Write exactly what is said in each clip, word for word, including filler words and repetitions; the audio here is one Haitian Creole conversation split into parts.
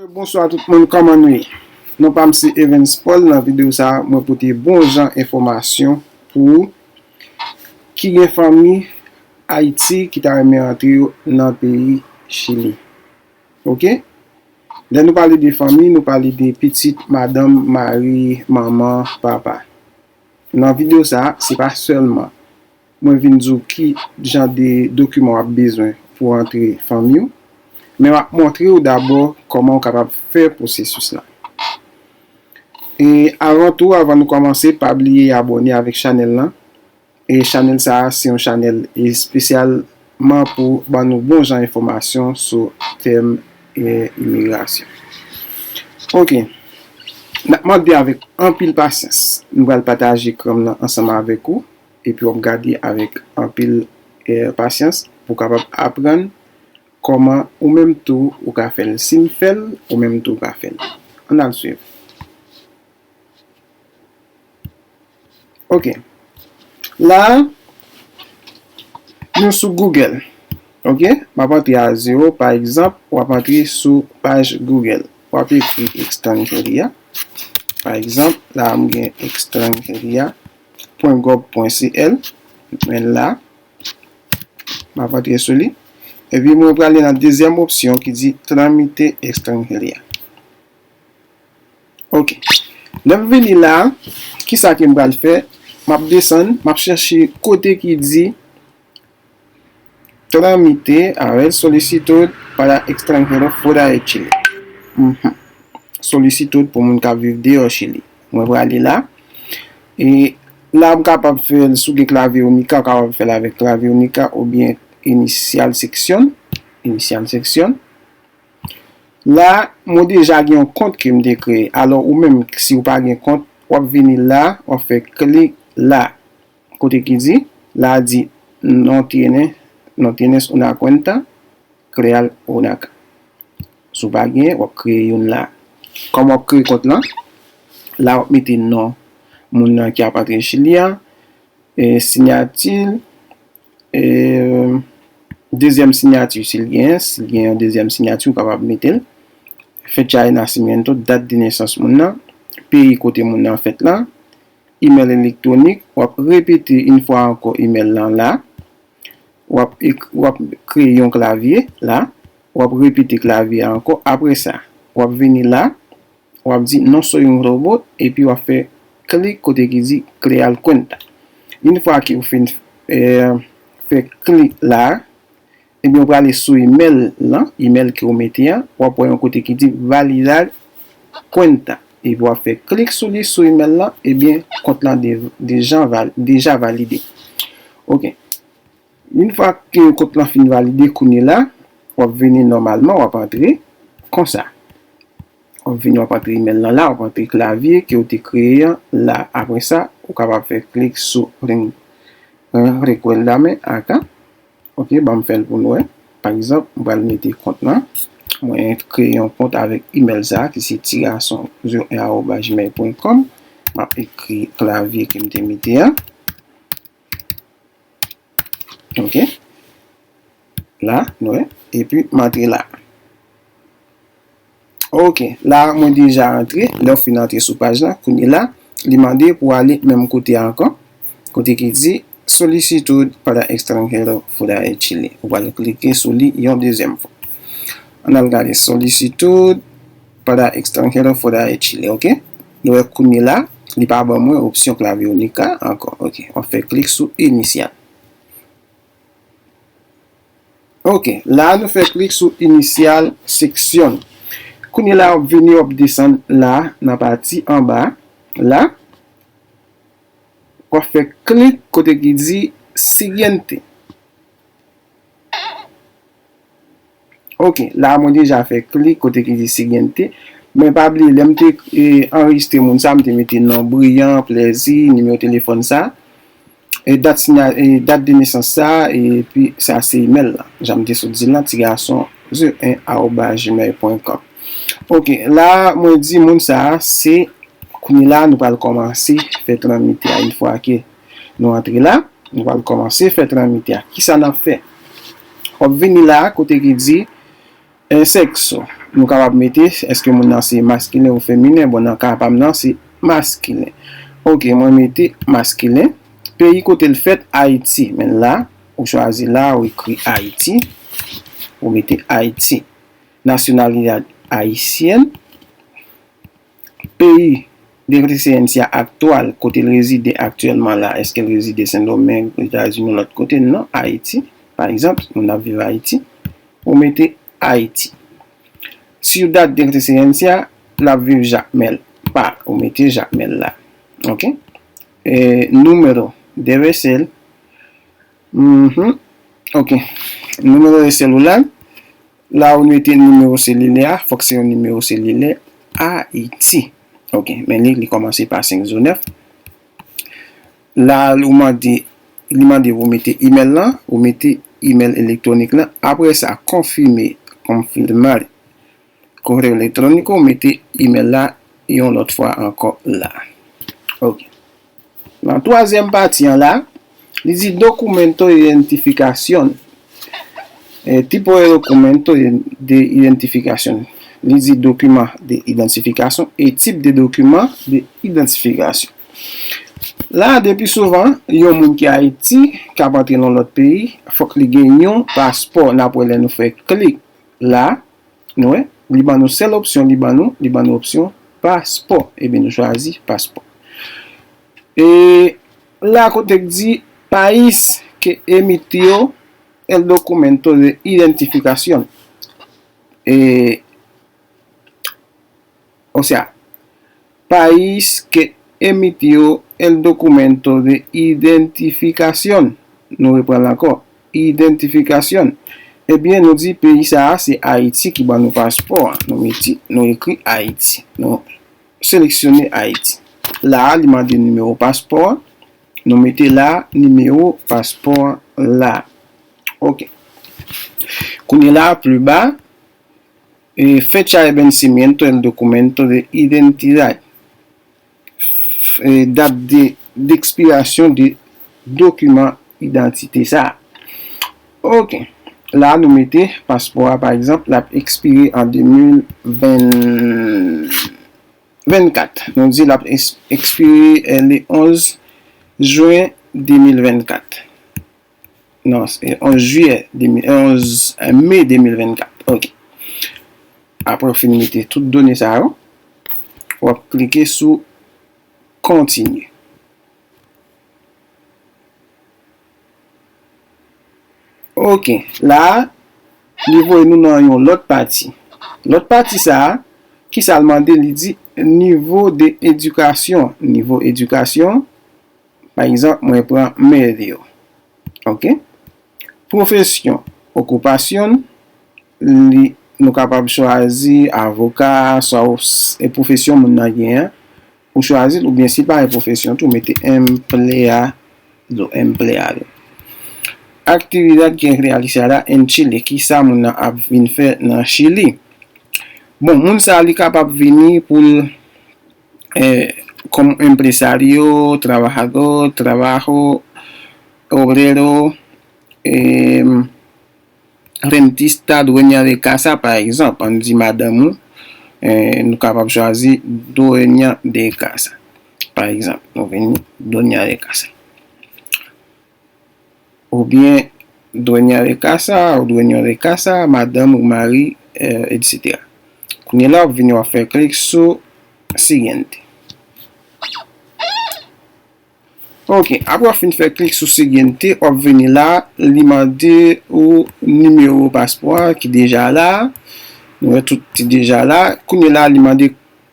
Bonswa tout moun, kòman nou ye? Non pa m se Evens Paul. Nan videyo sa a, mwen pote bon jan enfòmasyon pou ou ki gen fanmi Ayiti ki ta renmen antre yo nan peyi Chili. Oke? Lè nou pale de fanmi, nou pale de pitit, madanm, mari, manman, papa. Nan videyo sa a, se pa sèlman mwen vin di w ki jan de dokiman w ap bezwen pou w antre fanmi w, men m ap montre w dabò kòman w kapab fè pwosesis la. E avan tou, avan nou kòmanse, pa bliye abòne avèk chanèl lan. E chanèl sa a se yon chanèl espesyalman pou ban nou bon jan enfòmasyon sou tèm, e, imigrasyon. Oke. N ap mande avèk anpil pasyans. Nou pral pataje ekran m nan ansanm avèk ou, epi w ap gade avèk anpil, e, pasyans pou w kapab aprann kòman ou menm tou ou ka fè l. Si m fè l, ou menm tou ou ka fè l. Ann al swiv. Oke. La a, nou sou Google. Oke? M ap antre a zewo, pa egzanp, w ap antre sou paj Google. W ap ekri Extranjeria. Pa egzanp, la a m gen extranjeria pwen gòv pwen C L. Men la, m ap antre sou li. Epi mwen prale nan dezyèm opsyon ki di Tramite Extranjeria. Oke. Lè m vini la, kisa ke m pral fè? M ap desann, m ap chèche kote ki di Tramite, a wè, Solicitud para extranjero fuera de Chile. Mhm. Solicitud pou moun k ap viv deyò Chili. Mwen prale la. E la, m kapab fè l, si w gen klavye Unica, w kapab fè l avèk klavye Unica oubyen Inicial Sección. Inicial Sección. La, mwen deja gen yon kont ke m te kreye. Alò, ou menm, si w pa gen kont, w ap vini la, w ap fè klik la. Kote ki di, la di, "No tiene, no tienes una cuenta, crear una acá." Si w pa gen, w ap kreye youn la. Kòman w ap kreye kont lan? La, w ap mete non moun nan ki ap antre Chili a, e, siyati, e, dezyèm siyati, si l gen, si l gen yon dezyèm siyati, ou kapab mete l. Fecha de nacimiento, dat de nesans moun nan, peyi kote moun nan fèt la, imèl elektwonik, w ap repete yon fwa ankò imèl lan la, w ap ek-, w ap kreye yon klavye la, w ap repete klavye a ankò. Apre sa, w ap vini la, w ap di "No soy un robot", epi w ap fè klik kote ki di "Crear cuenta". Yon fwa ke w fin, eh, fè klik la, ebyen, w prale sou imèl lan, imèl ke w mete a, w ap wè yon kote ki di "Validar cuenta". Epi w ap fè klik sou li, sou imèl lan, ebyen, kont lan de-, deja val-, deja valide. Oke. Yon fwa ke kont lan fin valide, kounye la, w ap vini nòmalman, w ap antre konsa. W ap vini, w ap antre imèl lan la, w ap antre klavye ke w te kreye an la. Apre sa, ou kapab fè klik sou ren-, ren-, recuérdame acá. Oke, ban m fè l pou nou wè. Pa egzanp, m pral mete kont lan. Mwen kreye yon kont avèk imèl sa a, ki se ti gason zewo en arobas gmail pwen kòm. M ap ekri klavye ke m te mete a. Oke. La, nou wè. Epi, m antre la. Oke. La, mwen deja antre. Lè w fin antre sou paj la, kounye la, li mande pou w ale menm kote a ankò. Kote ki di "Solicitud para extranjero fuera de Chile". Ou pral klike sou li yon dezyèm fwa. Ann al gade "Solicitud para extranjero fuera de Chile", oke? Nou wè kounye la, li pa ban mwen opsyon klavye Unica ankò, oke? W ap fè klik sou Inicial. Oke, la nou fè klik sou Inicial Sección. Kounye la, w ap vini, w ap desann la, nan pati anba, la. W ap fè klik kote ki di Siguiente. Oke, la mwen deja fè klik kote ki di Siguiente. Men pa bliye, lè m te, e, anrejistre moun sa, m te mete non Brian, Plèzi, nimewo telefòn sa, e dat sinya-, e dat de nesans sa, epi sa se imèl la. Jan m te sot di l lan, ti gason zewo en arobas gmail pwen kòm. Oke, la mwen di moun sa, se kounye la nou pral kòmanse fè tramite a. Yon fwa ke nou antre la, nou pral kòmanse fè tramite a. Kisa n ap fè? W ap vini la, kote ki di, eh, sexo. Nou kapab mete, èske moun nan se maskilen ou feminen? Bon, nan ka pa m nan, se maskilen. Ok, mwen mete maskilen. Peyi kote l fèt, Ayiti. Men la, ou chwazi la, ou ekri Ayiti. Ou mete Ayiti. Nasyonalite ayisyèn. Peyi de residensia aktyèl, kote l rezide aktyèlman la, èske l rezide Sendomeng, Etazini, yon lòt kote? Non, Ayiti, pa egzanp, moun ap viv Ayiti, ou mete Ayiti. Ciudad de residencia, l ap viv Jakmèl, pa, ou mete Jakmèl la. Ok? E, número debe ser, mhm, ok. Número de celular, la ou mete nimewo selilè a, fòk se yon nimewo selilè Ayiti. Ok, men li, li kòmanse pa senk zewo nèf. La, ou mande, li mande pou mete email lan, ou mete email elektwonik lan. Apre sa, konfime, confirmar correo electrónico, ou mete email la yon lòt fwa ankò la. Ok. Nan twazyèm pati an la, li di documento de identificación. Eh, tipo de documento de, de identificación. Li di dokiman de idantifikasyon e tip de dokiman de idantifikasyon. La, depi souvan, yon moun ki Ayiti, k ap antre nan lòt peyi, fòk li gen yon paspò. N ap wè lè nou fè klik la, nou wè, li ban nou sèl opsyon, li ban nou, li ban nou opsyon paspò. Ebyen, nou chwazi paspò. E la kote k di país que emitió el documento de identificación. E, o sea, país que emitió el documento de identificación. Nou reprann l ankò. Identificación. Ebyen, nou di peyi sa a se Ayiti ki ban nou paspò a. Nou mete, nou ekri Ayiti. Nou seleksyone Ayiti. La a, li mande nimewo paspò a. Nou mete la, nimewo paspò a la. Ok. Kounye la, pli ba, e, fecha de vencimiento del documento de identidad. E, dat de, dekspirasyon de dokiman idantite sa a. Ok. La, nou mete paspò a, pa egzanp, l ap ekspire an de mil ven, vennkat. Nou di l ap eks-, ekspire, eh, le onz jen de mil vennkat. Non, se onz jiyè de mil, onz me de mil vennkat. Ok. Apre w fin mete tout done sa yo, w ap klike sou kontinye. Ok, la a, li voye nou nan yon lòt pati. Lòt pati sa a, kisa l mande? Li di nivo de edikasyon. Nivo edikasyon, pa egzanp, mwen pran medio. Ok? Pwofesyon, okipasyon, li, nou kapab chwazi avoka, swa ou s-, e pwofesyon moun nan genyen, ou chwazi l, oubyen si l pa gen pwofesyon tou, mete empleado, empleado. Actividad que realizará en Chile, kisa moun nan ap vin fè nan Chili? Bon, moun sa a, li kapab vini pou l, eh, como empresario, trabajador, trabajo, obrero, em, rentista, dueña de casa, pa egzanp, ann di madanm ou, eh, nou kapab chwazi dueña de casa, pa egzanp, nou vin doña de casa. Oubyen dueña de casa, ou dueño de casa, madanm ou mari, eh, etsetera. Kounye la, w ap vini, w ap fè klik sou siguiente. Ok, apre w fin fè klik sou siguiente, w ap vini la, li mande ou nimewo paspò a ki deja la. Nou wè tout ki deja la. Kounye la, li mande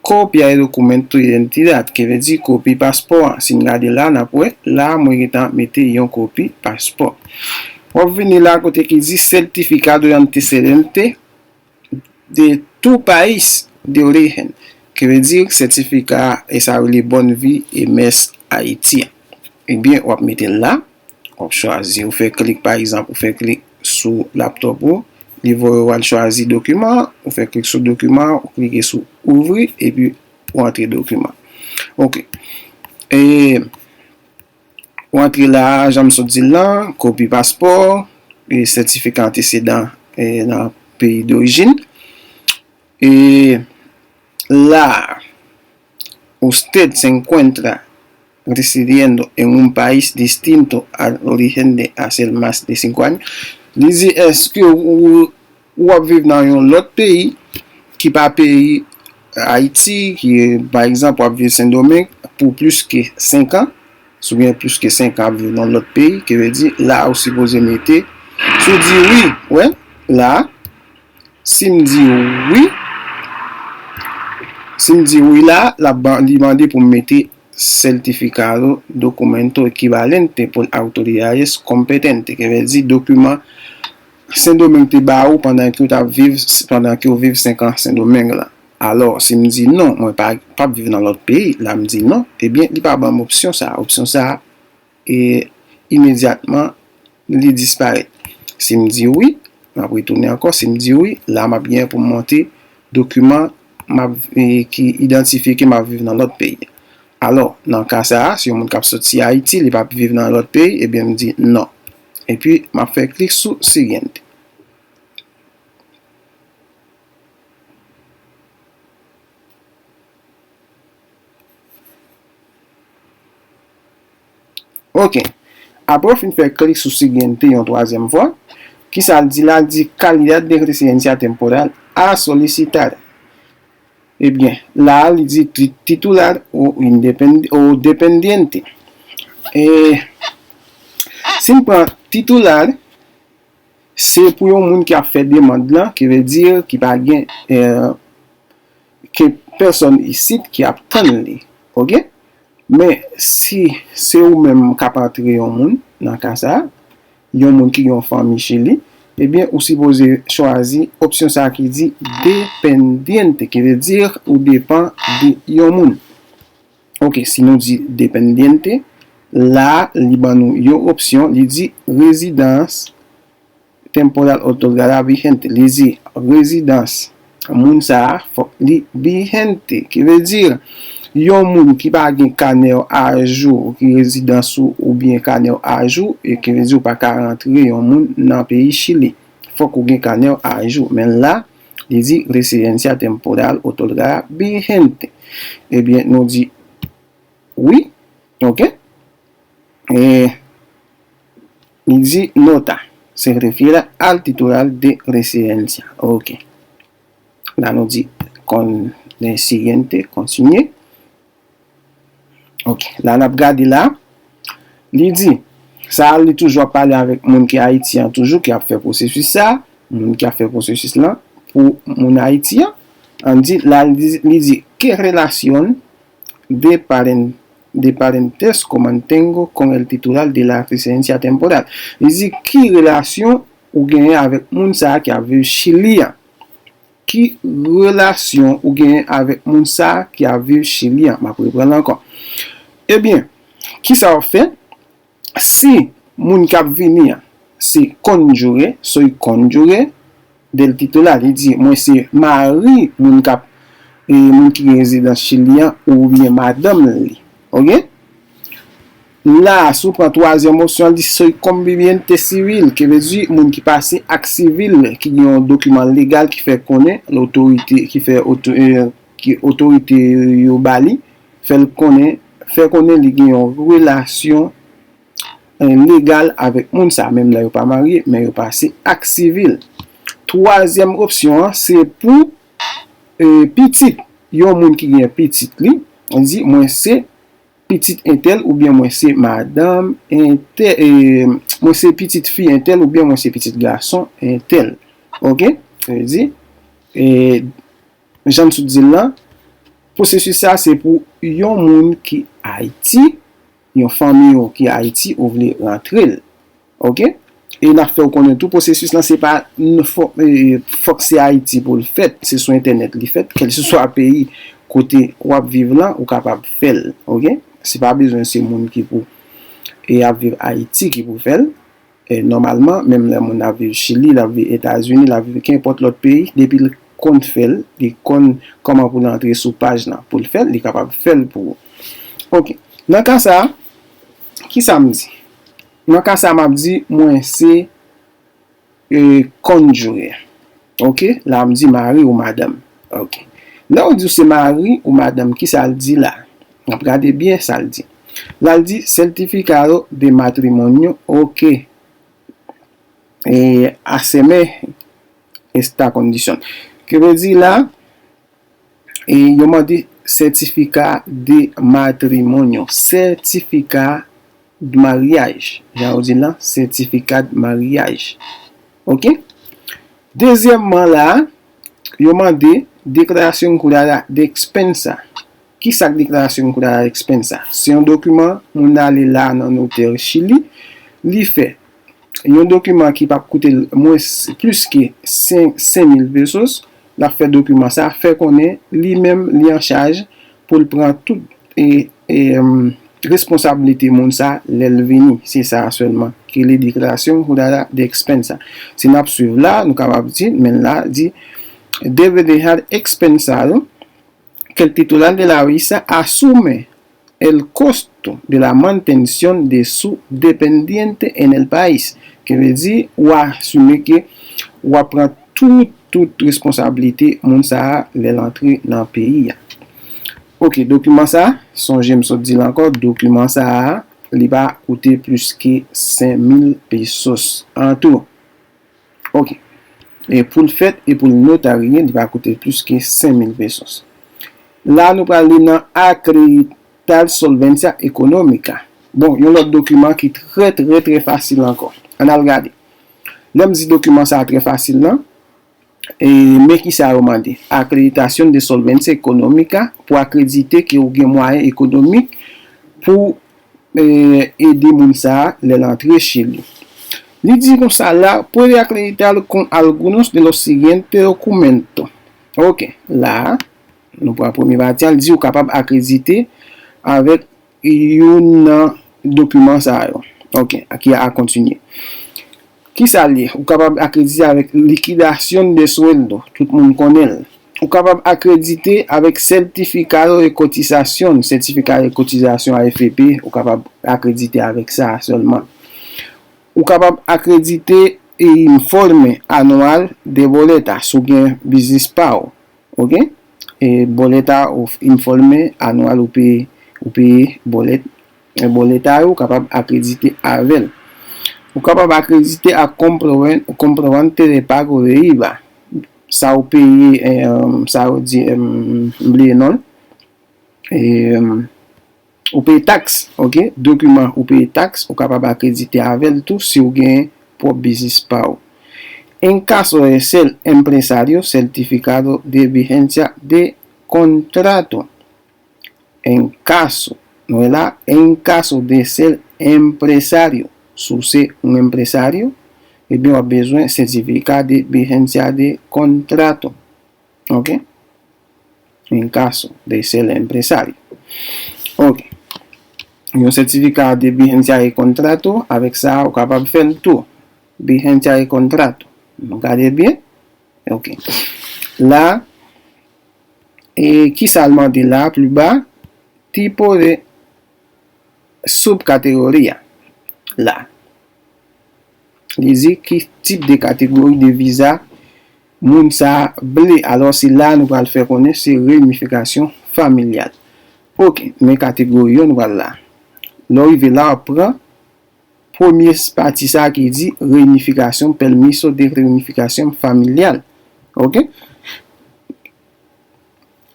copia de documento de identidad, ki vle di kopi paspò a. Si n gade la, n ap wè, la, mwen gentan mete yon kopi paspò. W ap vini la kote ki di certificado de antecedente de tu país de origen, ki vle di sètifika, e sa rele Bonne Vie et Mœurs Haïti an. Ebyen, w ap mete l la, w ap chwazi, ou fè klik, pa egzanp, ou fè klik sou laptop ou, li voye w al chwazi dokiman, ou fè klik sou dokiman, ou klike sou ouvri, epi ou antre dokiman. Ok. E, Ou antre la, jan m sot di l lan, kopi paspò, e sètifika antesedan, e nan peyi dorijin. E la, usted se encuentra residiendo en un país distinto al origen de hace más de cinco años. Li di, èske ou, ou ap viv nan yon lòt peyi ki pa peyi Ayiti, ki, pa egzanp, w ap viv Sendomeng pou plis ke senk an, si w gen plis ke senk an ap viv nan lòt peyi, ki vle di, la, ou sipoze mete, si w di wi, wè, la, si m di wi, si m di wi la, l ap ban, li mande pou m mete certificado documento equivalente por autoridades competentes, ki vle di dokiman Sendomeng te ba ou pandan ke w t ap viv, pandan ke w viv senk an Sendomeng la. Alò, si m di non, mwen pa, p ap viv nan lòt peyi, la m di non, ebyen, li pa ban m opsyon sa a. Opsyon sa a, e imedyatman, li disparèt. Si m di wi, m ap retounen ankò, si m di wi, la m ap gen pou m montre dokiman m ap, e, ki idantifye ke m ap viv nan lòt peyi. Alò, nan ka sa a, si yon moun k ap soti Ayiti, li p ap viv nan lòt peyi, ebyen, m di non. Epi, m ap fè klik sou siguiente. Ok. Apre w fin fè klik sou siguiente yon twazyèm fwa, kisa l di la? L di calidad de residencia temporal a solicitar. Ebyen, la a li di ti-, titular o independ-, o dependiente. E si n pran titular, se pou yon moun ki ap fè demann lan, ki vle di ki pa gen, eh, ke pèsòn isit ki ap tann li. Ok? Men, si se ou menm k ap antre yon moun, nan ka sa a, yon moun ki gen yon fanmi Chili, ebyen, ou sipoze chwazi opsyon sa a ki di dependiente, ki vle di ou depann de yon moun. Ok, si nou di dependiente, la, li ban nou yon opsyon, li di rezidans temporal otorgada vigente. Li di rezidans moun sa a, fòk li vigente, ki vle di yon moun ki pa gen kanè w ajou, ki rezidans ou oubyen kanè w ajou, e ki vle di ou pa ka rantre yon moun nan peyi Chili. Fòk ou gen kanè w ajou. Men la, li di residencia temporal otorgada vigente. Ebyen, nou di wi, ok? E li di nota, se refere al titular de residencia. Ok. La nou di kon, siguiente, kontinye. Ok. La n ap gade la. Li di, sa a li toujou ap pale avèk moun ki Ayiti an toujou, ki ap fè pwosesis sa, moun ki ap fè pwosesis lan pou moun Ayiti an. An di, la li di, li di, qué relación de paren-, de parentesco mantengo con el titular de la residencia temporal. Li di, ki relasyon ou genyen avèk moun sa a ki ap viv Chili an? Ki relasyon ou genyen avèk moun sa a ki ap viv Chili an? M ap reprann ankò. Ebyen, kisa w ap fè? Si moun k ap vini an se cónyuge, soy cónyuge del titular, li di, mwen se mari moun k ap, e, moun ki gen rezidans Chili an oubyen madanm li. Ok? La, si w pran twazyèm opsyon an, li di soy conviviente civil, ki vle di moun ki pase ak sivil, ki gen yon dokiman legal ki fè konnen lotorite, ki fè oto-, e, ki otorite yo ba li, fè l konnen, fè konnen li gen yon relasyon, e, legal avèk moun sa, menm lè yo pa marye, men yo pase ak sivil. Twazyèm opsyon an, se pou, e, pitit. Yon moun ki gen pitit li, li di, mwen se pitit entèl oubyen mwen se madanm entèl, e, mwen se pitit fi entèl oubyen mwen se pitit gason entèl. Ok? Sa vle di, e, jan m sot di l lan, pwosesis sa se pou yon moun ki Ayiti, yon fanmi w ki Ayiti, ou vle rantre l. Ok? E n ap fè w konnen tou pwosesis lan se pa n-, fò-, e, fòk se Ayiti pou l fèt, se sou entènèt li fèt, kèlseswa peyi kote w ap viv lan, ou kapab fè l. Ok? Se pa bezwen se moun ki pou, e, ap viv Ayiti ki pou fè l. E, nòmalman, menm lè moun ap viv Chili, l ap viv Etazini, l ap viv kenpòt lòt peyi, depi l konn fè l, li konn kòman pou l antre sou paj lan pou l fè l, li kapab fè l pou ou. Ok. Nan ka sa a, kisa m di? Nan ka sa a, m ap di, mwen se, e, cónyuge. Ok? La, m di mari ou madanm. Ok. Lè w di w se mari ou madanm, ki sa l di la? N ap gade byen sa l di. La l di certificado de matrimonio, ok. E, asemeja esta condición. Ki vle di la, e, yo mande certificado de matrimonio, sètifika de maryaj. Jan yo di la, certificado de maryaj. Ok? Dezyèmman la, yo mande declaración jurada de expensa. Ki sa k declaración jurada de expensa? Se yon dokiman moun ale la nan notè Chili, li fè yon dokiman ki p ap koute l mwens, plis ke senk, senk mil pesos, l ap fè dokiman sa, fè konnen li menm li an chaj pou l pran tout e, e, em, responsablite moun sa lè l vini. Se sa sèlman ki rele declaración jurada de expensa. Si n ap swiv la, nou kapab di, men la di, debe dejar expensado que el titular de la visa asume el costo de la mantención de su dependiente en el país. Ki vle di, ou asime ke w ap pran tout, tout responsablite moun sa a lè l antre nan peyi a. Ok, dokiman sa, sonje m sot di l ankò, dokiman sa a, li pa koute plis ke senk mil pesos an tou. Ok. E pou l fèt e pou l notarye, li pa koute plis ke senk mil pesos. La, nou pral li nan Acreditar Solvencia Económica. Bon, yon lòt dokiman ki trè, trè, trè fasil ankò. Ann al gade. Lè m di dokiman sa a trè fasil lan, e, men ki sa yo mande. Acreditación de solvencia económica, pou akredite ke ou gen mwayen ekonomik pou, e, ede moun sa a lè l antre Chili. Li di konsa la, puede acreditar con algunos de los siguientes documentos. Ok, la, nou pran premye pati a, li di ou kapab akredite avèk youn nan dokiman sa yo. Ok, ki a kontinye. Ki sa l ye? Ou kapab akredite avèk liquidación de sueldo, tout moun konnen l. Ou kapab akredite avèk certificado de cotización, sètifika de kotizasyon A F P, ou kapab akredite avèk sa sèlman. Ou kapab akredite e informe anual de boleta, si w gen biznis pa w. Ok? E boleta ou informe anual ou peye, ou peye bòlèt. E bòlèt a yo, ou kapab akredite avè l. Ou kapab akredite ak comprovante de pago de IVA. Sa ou peye, em, sa yo di, em, m bliye non l. Em, ou peye taks, ok? Dokiman ou peye taks, ou kapab akredite avè l tou si w gen pwòp biznis pa w. En caso de ser empresario, certificado de vigencia de contrato. En caso, nou wè la, en caso de ser empresario. Si w se yon empresario, ebyen, w ap bezwen certificado de vigencia de contrato. Ok? En caso de ser empresario. Ok. Yon sètifika de vigencia de contrato, avèk sa, ou kapab fè l tou. Vigencia de contrato. Nou gade byen. Ok. La, e ki sa l mande la, pli ba, tipo de subcategoría. La. Li di ki tip de kategori de viza moun sa a vle. Alò, se la nou pral fè konnen se reyinifikasyon familyal. Ok, men kategori yo nou pral la. Lè w rive la, w ap pran premye pati sa a ki di reyinifikasyon, permiso de reunificación familiar. Ok?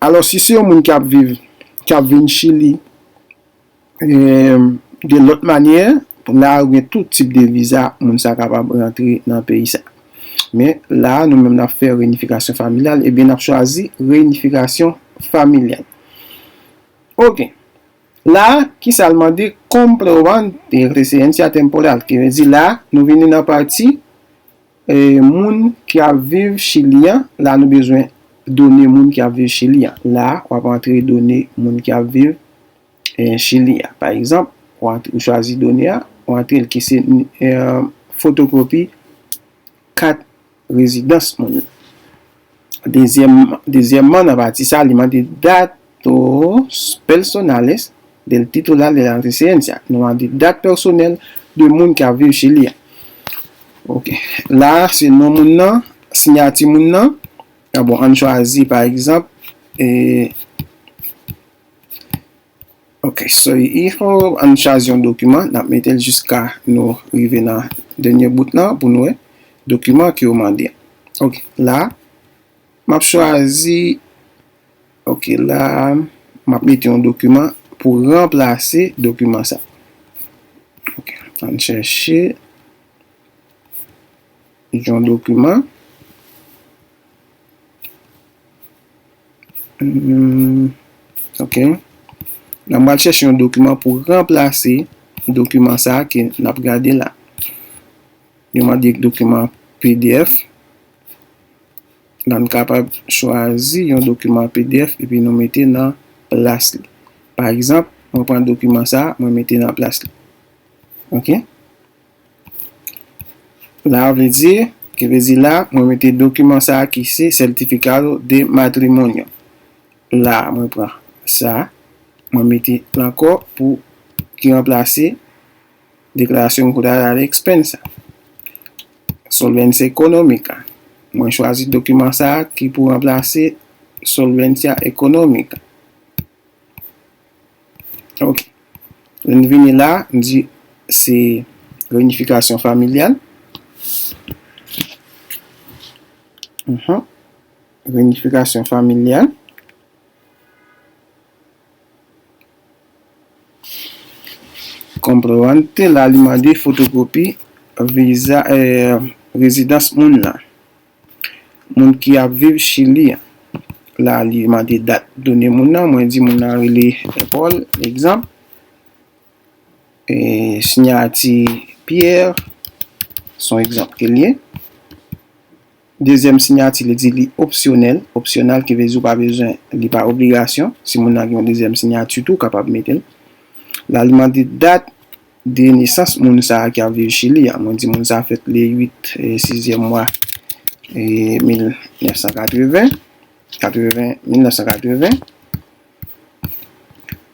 Alò, si se yon moun k ap viv, k ap vin Chili, e, de lòt manyè, la ou gen tout tip de viza moun sa kapab rantre nan peyi sa. Men la, nou menm n ap fè reyinifikasyon familyal, ebyen n ap chwazi reyinifikasyon familyal. Ok. La, ki sa l mande? Comprobante de residencia temporal, ki vle di la, nou vini nan pati, e, moun ki ap viv Chili an. La, nou bezwen done moun ki ap viv Chili an. La, w ap antre done moun ki ap viv, e, Chili a. Pa egzanp, w antre, ou chwazi done a, w antre l ki se, e, fotokopi kat rezidans moun nan. Dezyèm, dezyèmman, nan pati sa, li mande datos personales del titular de la residencia. Nou mande dat pèsonèl de moun ki ap viv Chili a. Ok. La, se non moun nan, siyati moun nan, Ah bon, ann chwazi, pa egzanp, e, ok, so, ifo, ann chwazi yon dokiman, n ap mete l jiska nou rive nan dènye bout lan pou nou wè dokiman ke yo mande. Ok, la, m ap chwazi, ok, la, m ap mete yon dokiman pou ranplase dokiman sa. Ok, ann chèche yon dokiman. Hmm, ok. La, m pral chèche yon dokiman pou ranplase dokiman sa a ke n ap gade la. Yo mande dokiman P D F. La, n kapab chwazi yon dokiman P D F epi nou mete nan plas li. Pa egzanp, mwen pran dokiman sa a, mwen mete nan plas li. Ok? La, vle di, ki vle di la, mwen mete dokiman sa a ki se certificado de matrimonio. La, mwen pran sa, mwen mete l ankò pou ki ranplase declaración jurada de expensa. Solvencia económica. Mwen chwazi dokiman sa a ki pou ranplase solvencia económica. Ok. Lè n vini la, n di se reunifikasyon familyal. Mhm. Reunifikasyon familyal. Comprobante, la li mande fotokopi viza, eh, rezidans moun nan. Moun ki ap viv Chili an. La li mande dat done moun nan, mwen di moun nan rele Paul, egzanp. E, siyati Pierre, se yon egzanp ke l ye. Dezyèm siyati, li di li opsyonèl. Opsyonèl, ki vle di ou pa bezwen, li pa obligasyon. Si moun nan gen yon dezyèm siyati tou, ou kapab mete l. La, li mande dat de nesans moun sa a ki ap viv Chili a. Mwen di moun sa a fèt le uit, e, sizyèm mwa, e, mil nèf san katreven, katreven, mil nèf san katreven.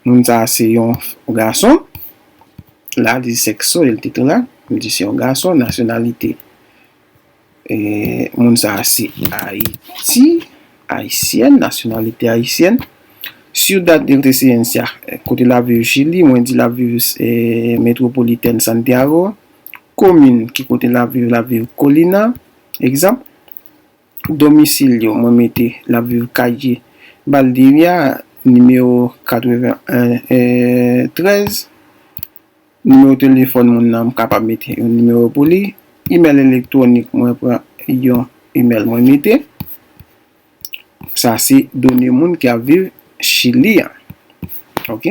Moun sa a se yon gason. La, li di sèks, e l te tou la. Li di se yon gason, nasyonalite. E, moun sa a se Ayiti, ayisyèn, nasyonalite ayisyèn. Ciudad de residencia, kote l ap viv Chili, mwen di l ap viv, e, metwopolitèn Santiago. Komin ki kote l ap viv, l ap viv Colina, egzanp. Domicilio, mwen mete l ap viv Calle Valdivia, nimewo katreven en, e, trèz. Nimewo telefòn moun nan, m kapab mete yon nimewo pou li. Imèl elektwonik, mwen pran yon imèl mwen mete. Sa se done moun ki ap viv Chili an. Ok?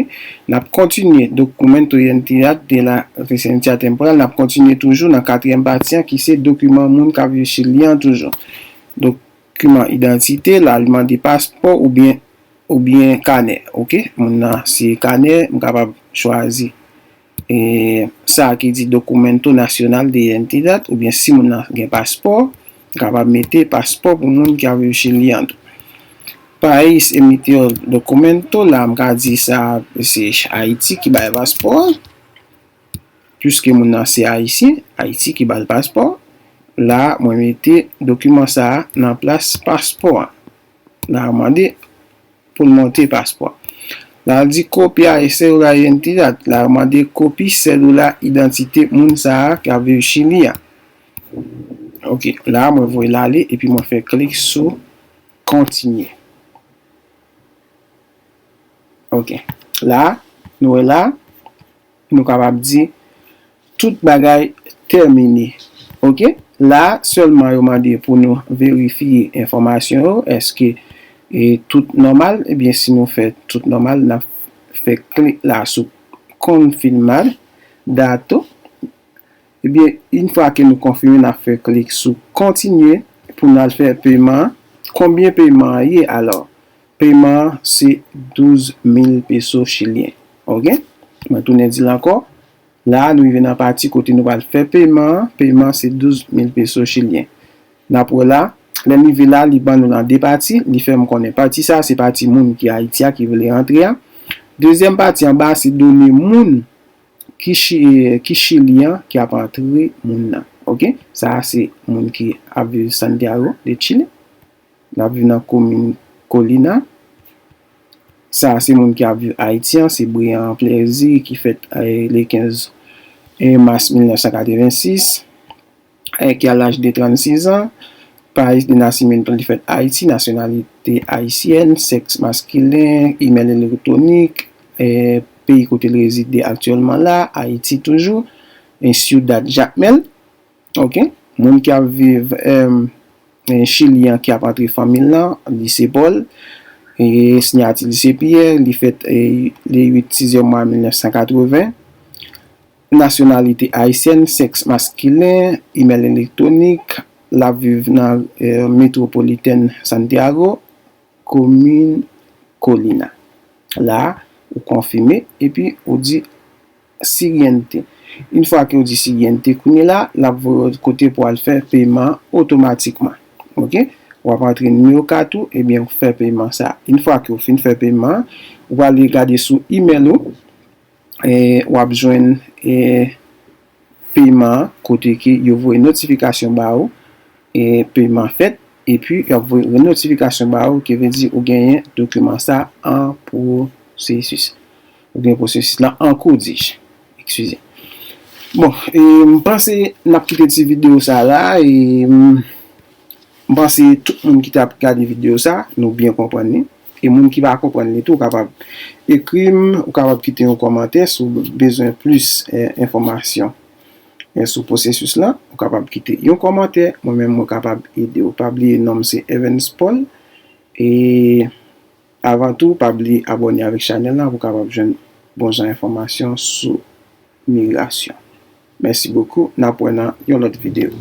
N ap kontinye. Documento de identidad de la residencia temporal. N ap kontinye toujou nan katriyèm pati an ki se dokiman moun k ap viv Chili an toujou. Dokiman idantite, la li mande paspò oubyen, oubyen kanè. Ok? Moun nan se kanè, m kapab chwazi e, sa ki di documento nacional de identidad, oubyen si moun nan gen paspò, kapab mete paspò pou moun ki ap viv Chili an tou. País emitió documento, la m ka di sa, se Ayiti ki bay paspò a. Piske moun nan se ayisyen, Ayiti ki ba l paspò. La, mwen mete dokiman sa a nan plas paspò a. La, mande pou l montre paspò. La di copia de cédula de identidad. La mande kopi sèdoula idantite moun sa a k ap viv Chili a. Ok, la mwen voye l ale epi mwen fè klik sou kontinye. Ok, la, nou wè la, nou kapab di tout bagay tèmine. Ok? La, sèlman yo mande pou nou verifye enfòmasyon yo, èske, e, tout nòmal? Ebyen, si nou fè tout nòmal, n ap fè klik la sou confirmar dato. Ebyen, yon fwa ke nou konfime, n ap fè klik sou kontinye pou n al fè peman an. Konbyen peman an ye alò? Peman an se douz mil peso chilyen. Ok? Mwen tounen di l ankò. La, nou rive nan pati kote nou pral fè peman an. Peman an se douz mil peso chilyen. N ap wè la, lè m rive la, li ban nou nan de pati. Li fè m konnen pati sa a, se pati moun ki Ayiti a ki vle rantre a. Dezyèm pati anba a, se done moun ki Chi-, ki Chili an ki ap antre moun nan. Ok? Sa a se moun ki ap viv Santiago de Chile. L ap viv nan komin Kolina. Sa a se moun ki ap viv Ayiti an, se Brian Plaisir ki fèt eh, le kenz eh, mas mil nèf san katrevensis, eh, ki a laj de trannsis an. Payis de nasimento li fèt Ayiti, nasyonalite ayisyèn, sèks maskilen, imèl elektwonik, eh, peyi kote l rezide aktyèlman la, Ayiti toujou, eh, Ciudad Jacmel. Ok. Moun ki ap viv eh, eh, Chili an ki ap antre fanmi l lan, Lise Pòl, e siyati Lise Pyè, li fèt eh, le uit sizyèm mwa mil nèf san katreven. Nasyonalite ayisyèn, sèks maskilen, imèl elektwonik, l ap viv nan eh, metwopolitèn Santiago, komin Kolina. La, ou konfime, epi ou di siguiente. Yon fwa ke ou di siguiente, kounye la, l ap voye w kote pou al fè peman otomatikman. Ok? W ap antre nimewo kat ou, ebyen, ou fè peman sa. Yon fwa ke ou fin fè peman, ou prale gade sou imèl ou, e w ap jwenn e, peman an, kote ke yo voye notifikasyon ba ou, e peman fèt, epi y ap voye notifikasyon ba ou, ki vle di ou genyen dokiman sa an pwosesis. Ou gen pwosesis la an kou, di je. Eskize. Bon, e m panse n ap kite ti videyo sa la, e m M panse tout moun ki t ap gade videyo sa, nou byen konprann li. E moun ki pa konprann li tou, ou kapab ekri m, ou kapab kite yon kòmantè si w bezwen plis eh, enfòmasyon eh, sou pwosesis la. Ou kapab kite yon kòmantè, mwen menm mwen kapab ede w. Pa bliye non m se Evans Paul. E avan tou, pa bliye abòne avèk chanèl la pou w kapab jwenn bon jan enfòmasyon sou migrasyon. Mèsi bokou, n ap wè nan yon lòt videyo.